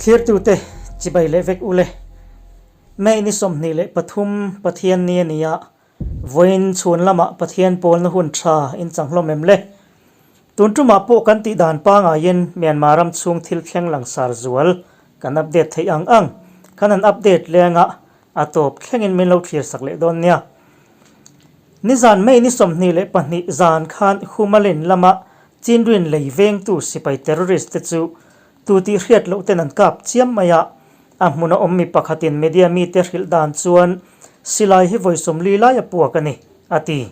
Thlirtute chibai leh vek ule. May ni 23 Pathian ni a ni a, vawiin chhun lamah Pathian pawlna hun tha inchang hlawm em le? Tun tumah pawh kan tih dan pangaiin Myanmar ram chhung thil thleng langsar zual kan update theih ang ang kan han update leng a, a tawp thlengin min lo thlir sak leh dawn nia. Nizan May ni 22 zan khan Humalin lama Chinrin lei vengtu sipai terrorist te chu tu tih hriat loh ten an kap chiam mai a, a hmuna awm mi pakhatin media mite hrilh dan chuan silai hi vawi 40 lai a puak a ni, a ti.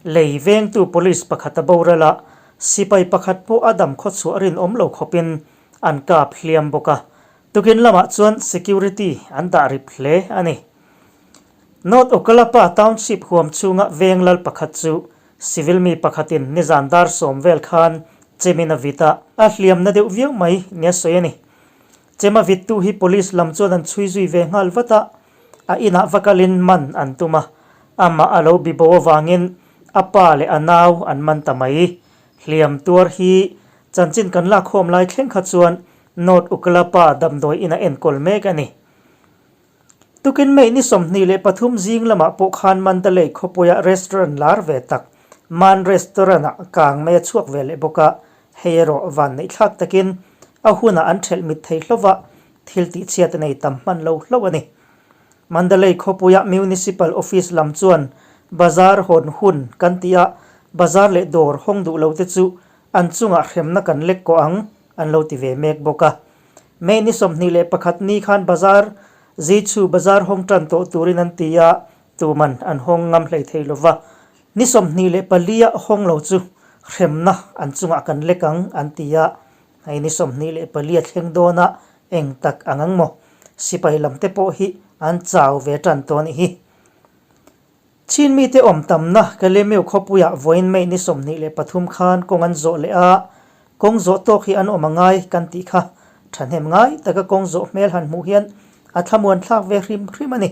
Lei vengtu police pakhat a boral a, sipai pakhat pawh a dam khawchhuah rinawm lo khawpin an kap hliam bawk a, tukin lamah chuan security an dah rip hle a ni. North Okkalapa Township huam chhunga veng lal pakhat chu civil mi pakhatin nizan dar 10 vel khan chemin a vit a, a hliamna deuh viau mai nia sawi a ni. Chem a vittu hi police lam chuan an chhui zui ve nghal vat a, a inah va kalin man an tum a, amah a lo bibo avangin a pa leh a nau an man ta mai. Hliam tuar hi chanchin kan lakkhawm lai thleng kha chuan North Okkalapa damdawi ina enkawl mek a ni. Tukin May ni 23 zing lamah pawh khan Mandalay khawpuia restaurant lar ve tak Man Restaurant-ah kang mai a chhuak ve leh bawk a, hei erawh van neih thlak takin a hunah an ṭhelh mit thei hlauh a, thil tihchhiat a nei tam hman lo hlauh a ni. Mandalay khawpuia Municipal Office lam chuan bazar hawn hun kan tih a, bazar leh dawr hawng duh lo te chu an chungah hremna kan lek kawh ang an lo ti ve mek bawk a. May ni 21 ni khan bazar Zichu bazar hawng tan tawh turin an ti a, tuman an hawng ngam hlei thei lova. Ni 24 a hawng lo chu hremna an chungah kan lek ang an ti a, hei ni 24 a thleng dawn a eng tak ang ang maw? Sipai lam te pawh hi an chau ve tan tawh a nih hi. Chin mite awm tamna Kalemeu khawpuiah vawiin May ni 23 khan kawng an zawh leh a, kawng zawh tawk hi an awm a ngai kan tih kha thahnem ngai taka kawng zawh hmel han hmuh hian a thlamuan thlak ve hrim hrim a ni.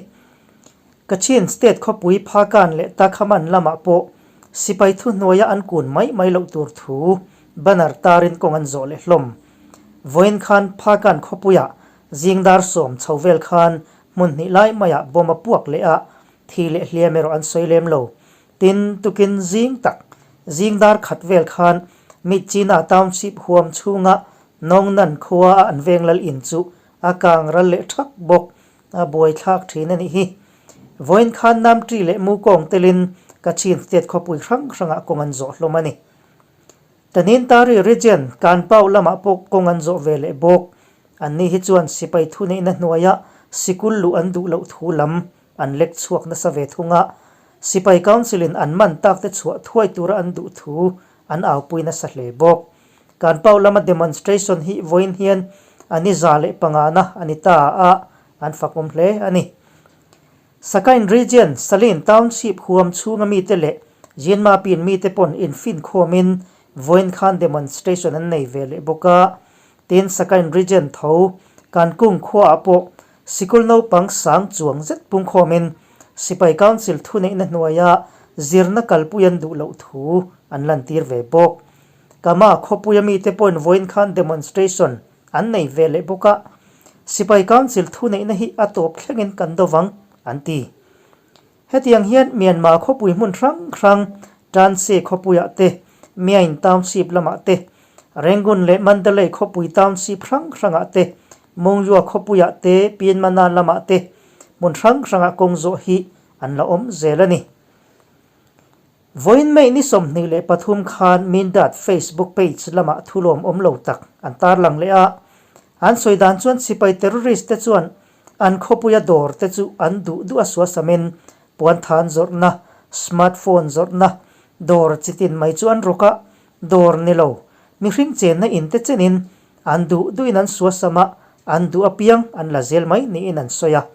Kachin state khawpui Phakan leh Takhaman lamah pawh sipai thuhnuaia an kun mai mai loh tur thu banner tarin kawng an zawh leh hlawm. Vawiin khan Phakan khawpuiah zingdar 10 chho vel khan hmun hnih lai maiah bomb a puak leh a, Thi leh hliam erawh an sawi lem lo. Tin, tukin zing tak, zing dar khat vel khan Myitkyina Township huam chhunga Nongnan khua a an veng lal in chu a kang ral leh thak bawk a buai thlak thin a nih hi. Vawiin khan Namṭi leh Mukawng telin Kachin State khawpui hrang hrangah kawng an zawh hlawm a ni. Tanintari Region, Kanpau lamah pawh kawng an zawh ve leh bawk. Anni hi chuan sipai thuneihna hnuaia sikul luh an duh loh thu lam an lek chhuak nasa ve thung a, sipai council-in an man tak te chhuah thuai tura an duh thu an aupui nasa hle bawk. Kanpau lama demonstration hi vawiin hian a ni 105 na a ni ta a, an fakawm hle a ni. Sakain Region, Salin Township huam chhunga mite leh Jinmapin mite pawn infinkhawmin vawiin khan demonstration an nei ve leh bawk a. Tin, Sakain Region tho Kankung khuaah pawh sikul naupang sang chuang zet pungkhawmin Sipai Council thuneihna hnuaia zirna kalpui an duh loh thu an lantir ve bawk. Kama khawpuia mite pawhin vawiin khan demonstration an nei ve leh bawk a, Sipai Council thuneihna hi a tawp thlengin kan do vang, an ti. Hetiang hian Myanmar khawpui hmun hrang hrang, Tanse khawpuiah te, Myain Township lamah te, Rangoon leh Mandalay khawpui township hrang hrangah te, Mongyua khawpuiah te, Pyinmana lamah te, hmun hrang hrangah kawng zawh hi an la awm zel a ni. Vawiin May ni 23 khan Mindat Facebook page lamah thulawm awm lo tak an tarlang leh a, an sawi dan chuan sipai terrorist te chuan an khawpuia dawr te chu an duh duh a suasamin puanthan zawrhna, smartphone zawrhna, dawr chitin mai chu an rawk a, dawr ni lo, mihring chenna in te chenin an duh duhin an suasam a, an duh apiang an la zel mai niin an sawi a,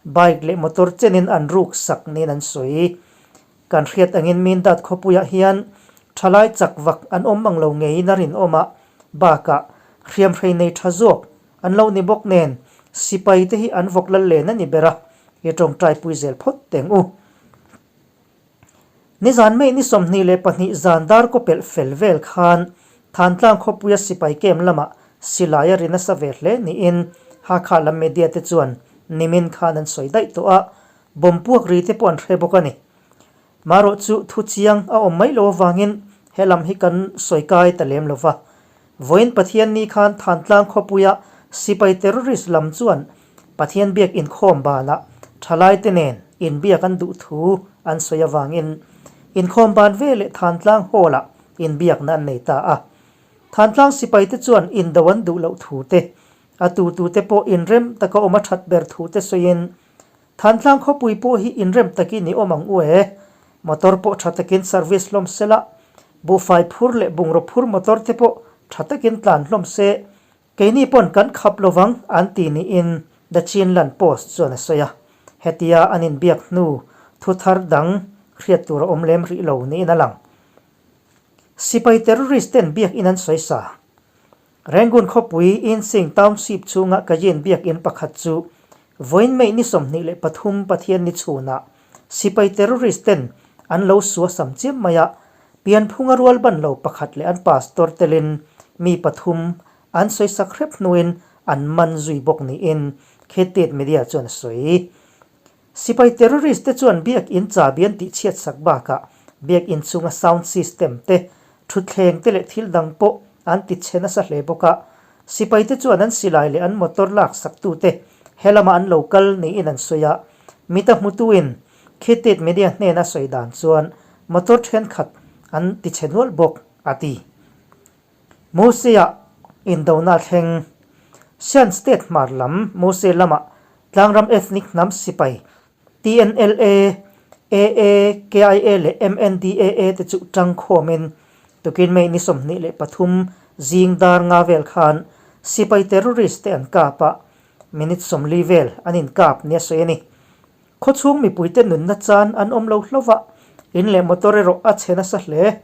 bike leh motor chenin an ruk sak niin an sawi. Kan hriat angin Mindat khawpuiah hian thalai chak vak an awm ang lo ngeiin a rinawm a, bakah hriamhrei nei tha zawk an lo ni bawk nen sipai te hi an vawk lal len a ni ber a, i tawngtai pui zel phawt teng u. Nizan May ni 22 zan dar kaw pelh fel vel khan Thantlang khawpuia sipai kem lamah silai a ri nasa ve hle niin Hakha lam media te chuan nimin khan an sawi daih tawh a, bomb puak ri te pawh an hre bawk a ni. Marawh chu thu chiang a awm mai lo avangin he lam hi kan sawi kai ta lem lo va. Vawiin Pathianni khan Thantlang khawpuia sipai terrorist lam chuan Pathian biak inkhawm banah thalaite nen inbiak an duh thu an sawi avangin inkhawm ban veleh Thantlang Hall-ah inbiakna an nei ta a. Thantlang sipaite chuan indo an duh loh thu te, a tutute pawh inrem taka awm a that ber thu te sawiin Thantlang khawpui pawh hi inrem takin i awm ang u e. Motor pawh tha takin service hlawm se la, buhfai phur leh bungraw phur motor te pawh tha takin tlan hlawm se, keini pawn kan khap lovang an ti niin The Chinland Post chuan a sawi a. Hetia an inbiak hnu thu thar dang hriat tur a awm lem rih lo niin a lang. Sipai terrorist ten biakin an sawi sa. Rangoon khawpui Insing Township chhunga Kayin biakinn pakhat chu vawiin May ni 23 Pathianni chhunah sipai terrorist ten an lo sua sam chiam mai a, pianphunga rual ban lo pakhat leh an pastor telin mi pathum an sawisak hrep hnuin an man zui bawk niin Khetet Media chuan a sawi. Sipai terrorist te chuan biakinn chabi an tihchhiat sak bakah biakinn chhunga sound system te, thutthleng te leh thil dang pawh an ti chhe nasa hle bawk a. Sipai te chuan an silai leh an motor lak saktute he lamah an lo kal niin an sawi a. Mita hmutuin Khitit Media hnena sawi dan chuan motor thenkhat an ti chhe nual bawk, a ti. Mosea indona thleng. Shan State hmar lam Mose lama tlangram ethnic hnam sipai TNLA, AA, KIA leh MNDAA te chu tang khawmin tukin May ni 23 zing dar nga vel khan sipai terrorist te an kap a, minute 40 vel an inkap nia sawi a ni. Khawchhung mipuite nunna chan an awm lo hlauh a, in leh motor erawh a chhe nasa hle.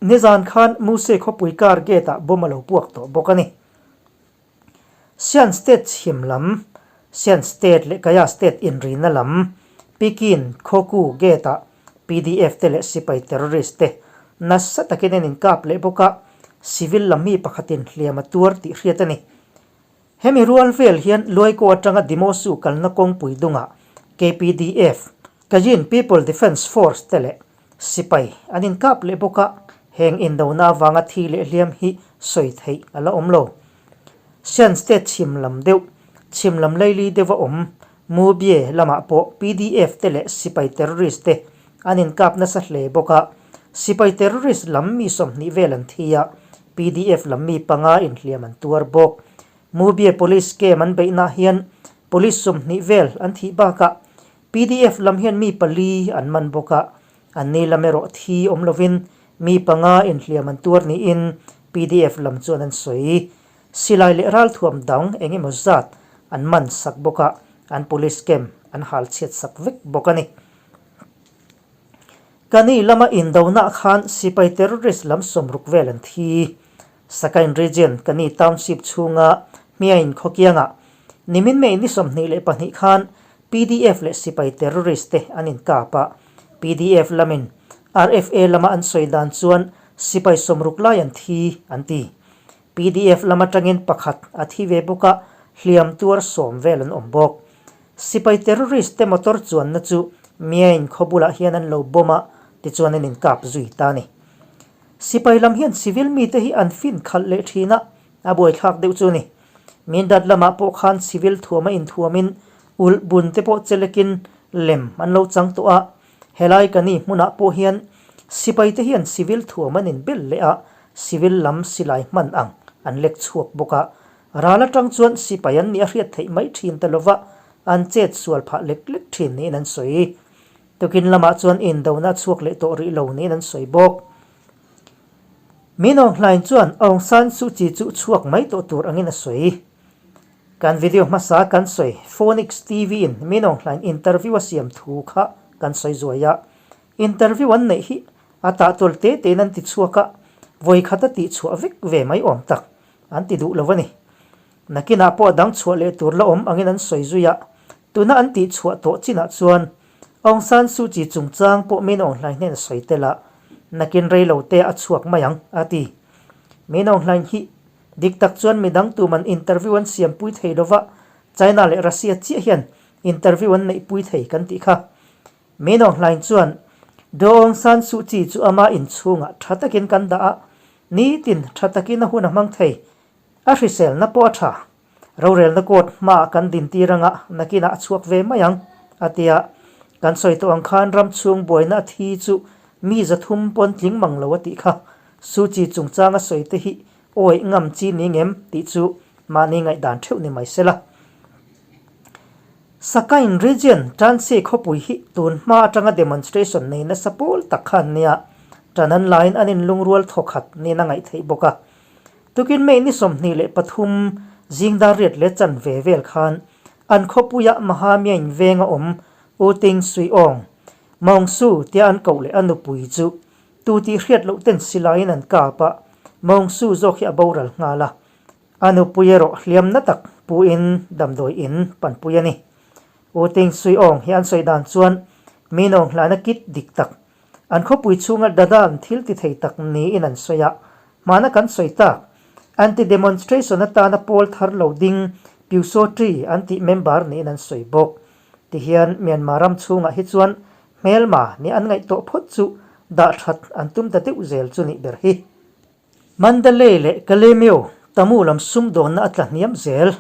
Nizan khan Muse khawpui car gate ah bomb a lo puak tawh bawk a ni. Shan State chhim lam, Shan State leh Kaya State inrina lam, Pikin Khawku gate ah PDF te leh sipai terrorist te nasa takin an inkap leh bawk a, civil lam mi pakhatin hliam a tuar tih hriat a ni. Hemi rual vel hian Luaikaw atanga Dimosu kalna kawngpui dungah KPDF, Kajin People Defence Force te leh Sipai an inkap leh bawk a, heng indona avanga thi leh hliam hi sawi theih a la awm lo. Shan State chhim lam deuh, chhim lam laili deuha awm Mubye lamah pawh PDF te leh sipai terrorist te an inkap nasa hle bawk a, sipai terrorist lam mi 20 vel an thi a, PDF lam mi panga inhliam an tuar bawk. Mubye Police camp an beihnaah hian police 20 vel an thih bakah PDF lam hian mi pali an man bawk a, an ni lam erawh thi awm lovin mi panga inhliam an tuar niin PDF lam chuan an sawi. Silai leh ralthuam dang eng emaw zat an man sak bawk a, an police camp an hal chhiat sak vek bawk a ni. Kani lama indonah khan sipai terrorist lam 60 vel an thi. Sakain Region, Kani Township chhunga Hmiain khawkiangah nimin May ni 22 khan PDF leh sipai terrorist te an inkap a, PDF lamin RFA lama an sawi dan chuan sipai 60 lai an thi an ti. PDF lam atangin pakhat a thi ve bawk a, hliam tuar 10 vel an awm bawk. Sipai terrorist te motor chuanna chu Myain khaw bulah hian an lo bomb a, tichuan an inkap zui ta a ni. Sipai lam hian civil mite hi an fin khalh leh thin a, a buaithlak deuh chu a ni. Mindat lamah pawh khan civil thuama inthuamin ulh bun te pawh chelekin lem an lo chang tawh a, helai ka ni hmunah pawh hian sipai te hian civil thuam an inbel leh a, civil lam silai hman ang an lek chhuak bawk a, ral atang chuan sipai an nih a hriat theih mai thin ta lova an chet sual phah lek lek thin niin an sawi. Tukin lamah chuan indona a chhuak leh tawh rih lo niin an sawi bawk. Min Aung Hlaing chuan Aung San Suu Kyi chu chhuak mai tawh tur angin a sawi. Kan video hmasa kan sawi Phoenix TV in Min Aung Hlaing interview a siam thu kha kan sawi zuai a. Interview an neih hi a tahtual te tein an ti chhuak a, vawi khat a tihchhuah vek ve mai awm tak an ti duh lo a ni. Nakinah pawh a dang chhuah leh tur la awm angin an sawi zui a, tuna an tihchhuah tawh chinah chuan Aung San Suu Kyi chungchang pawh Min Aung Hlaing hnena sawi tel a, nakin rei lo te a chhuak mai ang, a ti. Min Aung Hlaing hi Dik tak chuan midang tuman interview an siampui thei lova, China leh Russia chiah hian interview an neihpui thei kan tih kha. Min Aung Hlaing chuan, Daw Aung San Suu Kyi chu ama inchhungah tha takin kan dah a, nitin tha takin a hun a hmang thei. A hriselna pawh a tha. Rorelna court hmaah kan dintir anga nakinah a chhuak ve mai ang, a ti a. Kan sawi tawh ang khan ram chhung buaina a thi chu mi 300 pawn tling mang lo a tih kha. Suu Kyi chungchanga sawi te hi awih ngam chi ni ngem tih chu mahni ngaihdan theuh ni mai sela. Sakain Region Tansi khawpui hi tun hma atanga demonstration nei nasa pawl tak kha an nia, tan an laiin an inlungrual thawkhat niin a ngaih theih bawk a. Tukin May ni 23 zing dar riat leh chanve vel khan an khawpuia Mahamiain venga awm U Ting Sui Aung, Maung Su tia an koh leh a nupui chu tu tih hriat loh ten silaiin an kap a, Maung Su zawk hi a boral nghal a. A nupui erawh hliamna tak puin damdawi in panpui a ni. U Ting Sui Aung hi an sawi dan chuan mi nawng hlana kit dik tak, an khawpui chhunga dadan thil ti thei tak niin an sawi a, hmana kan sawi tak, anti-demonstration atana pawl thar lo ding Pyuso Tree an tih member niin an sawi bawk. Tihian Myanmar ram chhungah hi chuan hmelma nih an ngaihtuah phawt chu dah that an tum ta deuh zel chu nih ber hi. Mandalay leh Kalemyo Tamu lam sumdawnna a tla hniam zel.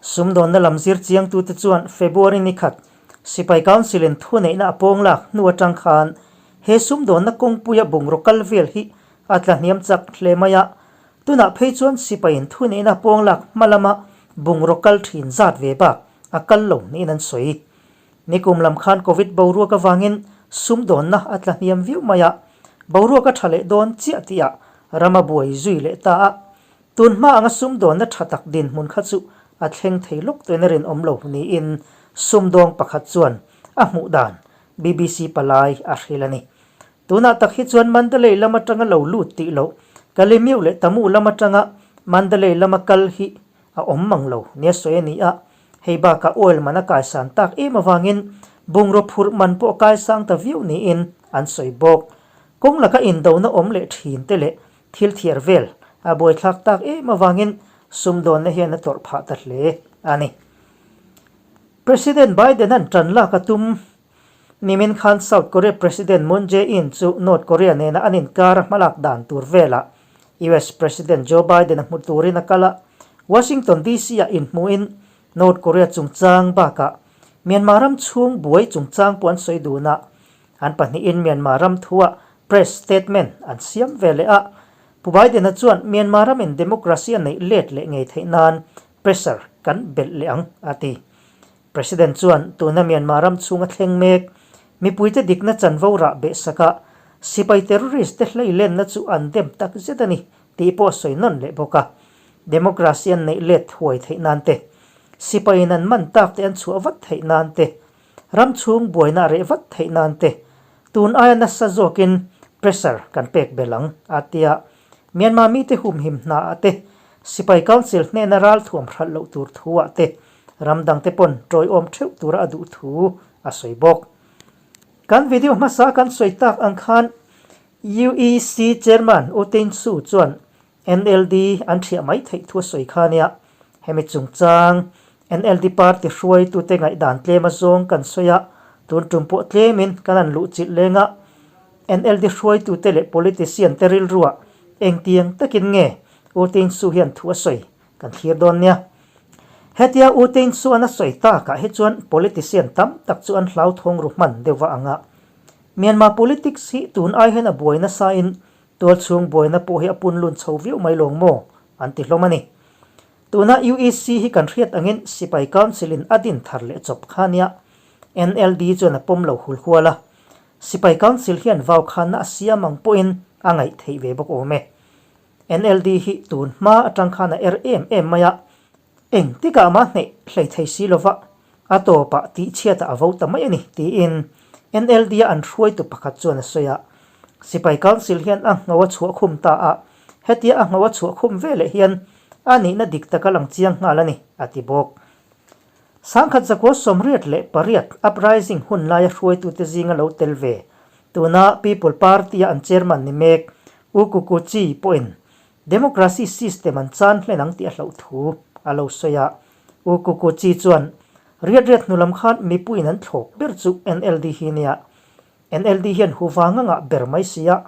Sumdawnna lam zir chiangtute chuan February ni khat Sipai Council-in thuneihna a pawng lak hnu atang khan he sumdawnna kawngpuia bungraw kal vel hi a tla hniam chak hle mai a. Tunah phei chuan Sipaiin thuneihna a pawng lak hma lama bungraw kal thin zat ve bak a kal lo niin an sawi. Nikum lam khan Covid boruak avangin sumdawnna a tla hniam viau mai a, boruak a tha leh dawn chiah tihah ram a buai zui leh ta a. Tun hma anga sumdawnna tha tak dinhmun kha chu a thleng thei lawk tuin a rinawm lo niin sumdawng pakhat chuan a hmuh dan BBC palai a hrilh a ni. Tunah tak hi chuan Mandalay lam atanga lo lut tih loh Kalemiu leh Tamu lam atanga Mandalay lama kal hi a awm mang lo nia sawi a ni a, hei bakah oil man a kaisan tak em avangin bungraw phurh man pawh a kaisang ta viau niin an sawi bawk. Kawng laka indona awm leh thin te leh thil thiar vel a buaithlak tak em avangin sumdawnna hian a tawrh phah ta hle a ni. President Biden-a'n tan lak a tum Nimin khan South Korea President Moon Jae-in chu North Korea nena an inkar a hmalak dan tur velah US President Joe Biden a hmu turin a kal a, Washington DC-ah inhmuhin North Korea chungchang bakah Myanmar ram chhung buai chungchang pawh an sawi dun a, an pahnihin Myanmar ram thuah press statement an siam ve leh a. Pu Biden-a chuan Myanmar ramin democracy a neih let leh ngei theih nan pressure kan belh leh ang, a ti. President chuan tuna Myanmar ram chhunga thleng mek mipuite dikna chanvo rah behsak a, sipai terrorist te hleilenna chu an dem tak zet a ni tih pawh a sawi nawn leh bawk a. Democracy an neih let huai theih nan te, sipaiin an man tak te an chhuah vat theih nan te, ram chhung buaina a reh vat theih nan te, tun aia nasa zawkin pressure kan pek belh ang, a ti a. Myanmar mite humhim hnaah te, sipai council hnena ralthuam hralh loh tur thuah te, Ram dangte pawn tawiawm theuh tura a duh thu a sawi bawk. Kan video hmasa kan sawi tak ang khan UEC Chairman U Tin Su chuan NLD an thiah mai theih thu a sawi kha nia. Hemi chungchang NLD party hruaitute ngaihdan tlem a zawng kan sawi a, tun tum pawh tlemin kan han luhchilh leng a. NLD hruaitute leh politician te rilruah engtiang takin nge U Tin Su hian thu a sawi Kan thlir dawn nia. Hetia U Tein chuan a sawi takah hi chuan politician tam tak chu an hlauthawng ru hman deuh va ang a. Myanmar politics hi tun ai hian a buai nasain tualchhung buaina pawh hi a punlun chho viau mai lawng maw an ti hlawm a ni. Tuna UEC hi kan hriat angin Sipai Council in a din thar leh chawp kha nia. NLD chuan a pawm lo hul hual a. Sipai Council hian vaukhanna a siam ang pawhin a ngaih theih ve bawk awm e. NLD hi tun hma atang khan a er em em mai a, eng tikah mah hneh hlei thei si lova, a tawpah tihchhiatah a vo ta mai a ni, tiin NLD-a an hruaitu pakhat chuan a sawi a. Sipai Council hian a ngho a chhuah khum ta a, hetia a ngho a chhuah khum veleh hian a nihna dik tak a lang chiang nghal a ni, a ti bawk. 1988 uprising hun laia hruaitute zinga lo tel ve, tuna People Party-a an chairman ni mek U Kukuchi pawhin Democracy system an chan hlen ang tih a hlauh thu a lo sawi a. U Kukuchi chuan, Riat riat hnu lam khan mipuiin an thlawk ber chu NLD hi nia. NLD hian hu vang a ngah ber mai si a.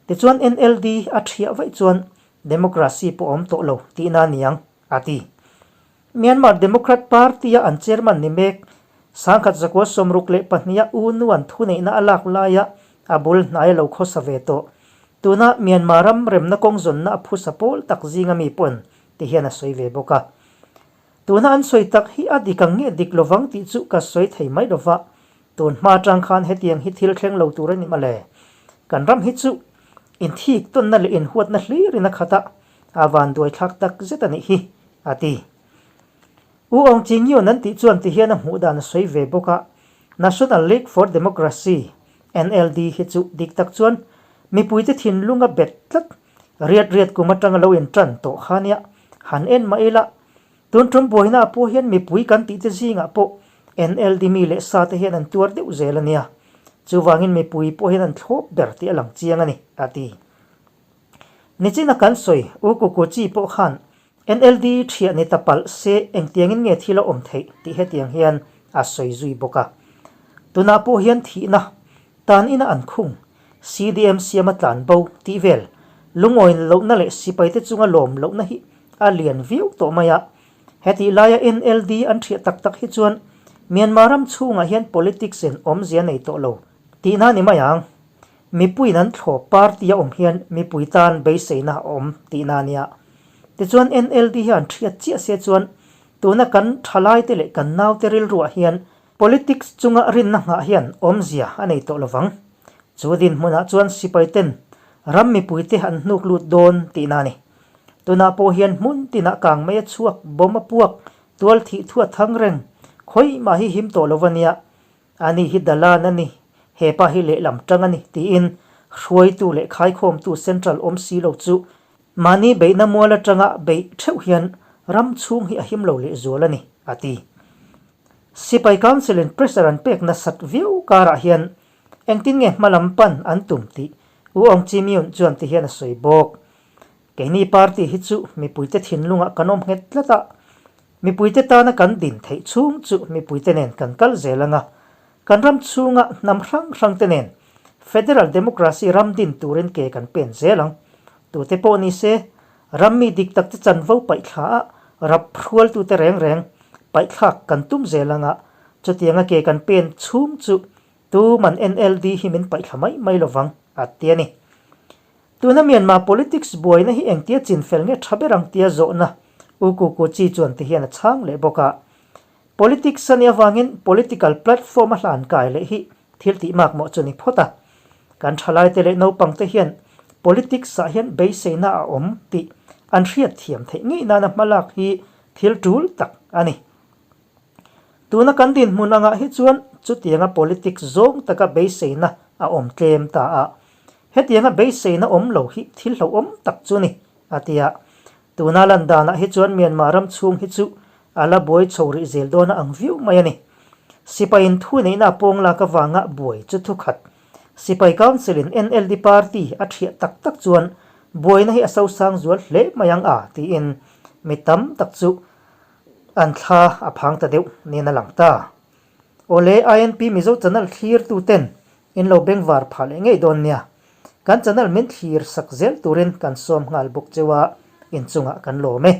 Tichuan NLD a thiah vaih chuan democracy pawh awm tawh lo tihna a niang, a ti. Myanmar Democrat Party-a an chairman ni mek, 1962-a U Nuan thuneihna a lak laia a bul hnai a lo khawsa ve tawh. Tuna Myanmar ram remna kawng zawnna a phusa pawl tak zinga mi pawn ti hian a sawi ve bawk a. Tuna an sawi tak hi a dik ang nge dik lovang tih chu ka sawi thei mai lova, tun hma atang khan hetiang hi thil thleng lo tur a ni mawle. Kan ram hi chu inthik tawnna leh inhuatna hlirin a khat a, a vanduai thlak tak zet a nih hi, a ti. U Aung Chi Ngion an tih chuan ti hian a hmuh dan a sawi ve bawk a, National League for Democracy, NLD, hi chu dik tak chuan mipuite thinlung a bet tlat, riat riat kum atanga lo intan tawh kha nia, han en mah ila, tun tum buaina ah pawh hian mipui kan tih te zingah pawh NLD mi leh sa te hian an tuar deuh zel a nia, chuvangin mipui pawh hian an thlawp ber tih a lang chiang a ni, a ti. Nichina kan sawi U Kukuchi pawh khan NLD thiah ni ta palh se engtiangin nge thil a awm theih tih hetiang hian a sawi zui bawk a. Tunah pawh hian thihna, tan ina an khung, CDM siama tlan bo tih vel, lungawin lohna leh sipaite chunga lawm lohna hi a lian viau tawh mai a. Hetih laia NLD an thiah tak tak hi chuan Myanmar ram chhungah hian politics in awmzia nei tawh lo tihna ni mai ang. Mipuiin an thlawp party a awm hian mipui tan beiseina a awm tihna a nia. Tichuan NLD hian thiat chiah se chuan tuna kan thalaite leh kan naute rilruah hian politics chunga rinna nghah hian awmzia a nei tawh lovang. Chu dinhmunah chuan sipaiten ram mipuite an hnuk lut dawn tihna a ni. Tunah pawh hian hmun tinah kang mai a chhuak, bomb a puak, tual thih thu a thang reng, khawihmah hi him tawh lo a nia. Ani hi Dalan a ni, hepa hi lehlam tang a ni tiin hruaitu leh khaikhawmtu central awm si lo chu mahni beihna mual atanga beih theuh hian ram chhung hi a him lo lehzual a ni, a ti. Sipai Council in pressure an pek nasat viau karah hian engtin nge hmalam pan an tum tih U Aung Chi Myunt chuan ti hian a sawi bawk. Keini party hi chu mipuite thinlungah kan awm nghet tlat a, mipuite tana kan din theih chhung chu mipuite nen kan kal zel ang a, kan ram chhunga hnam hrang hrangte nen Federal Democracy ram din turin ke kan pen zel ang. Tute pawh ni se, ram mi dik takte chanvo paihthla a rap hrualtute reng reng paihthlak kan tum zel ang a, chutianga ke kan pen chhung chu tuman NLD hi min paihthla mai mai lovang, a ti a ni. Tuna Myanmar politics buaina hi engtia chinfel nge tha ber ang tia zawhna U Ku Ku Chi chuan ti hian a chhang leh bawk a. Politics a nih avangin political platform a hlan kai leh hi thil tih mak mawh chu ni phawt a. Kan thalaite leh naupangte hian politics ah hian beiseina a awm tih an hriat thiam theih ngei nana hmalak hi thil tul tak a ni. Tuna kan dinhmun angah hi chuan chutianga politics zawng taka beiseina a awm tlem ta a, hetianga beiseina awm lo hi thil hlauhawm tak chu ni, a ti a. Tuna lan danah hi chuan Myanmar ram chhung hi chu a la buai chho rih zel dawn a ang viau mai a ni. Sipaiin thu neihna a pawng lak avanga buai chu thukhat. Sipai Council-in NLD party a thiah tak tak chuan buaina hi a sosang zual hle mai ang a, tiin mi tam tak chu An thla a phang ta deuh nen a lang ta. Awle INP Mizo channel thlir tu ten in lo bengvar phah leh ngei dawn nia. Kan channel min thlir sak zel turin kan sawm nghal bawk cheu a, inchungah kan lawm e.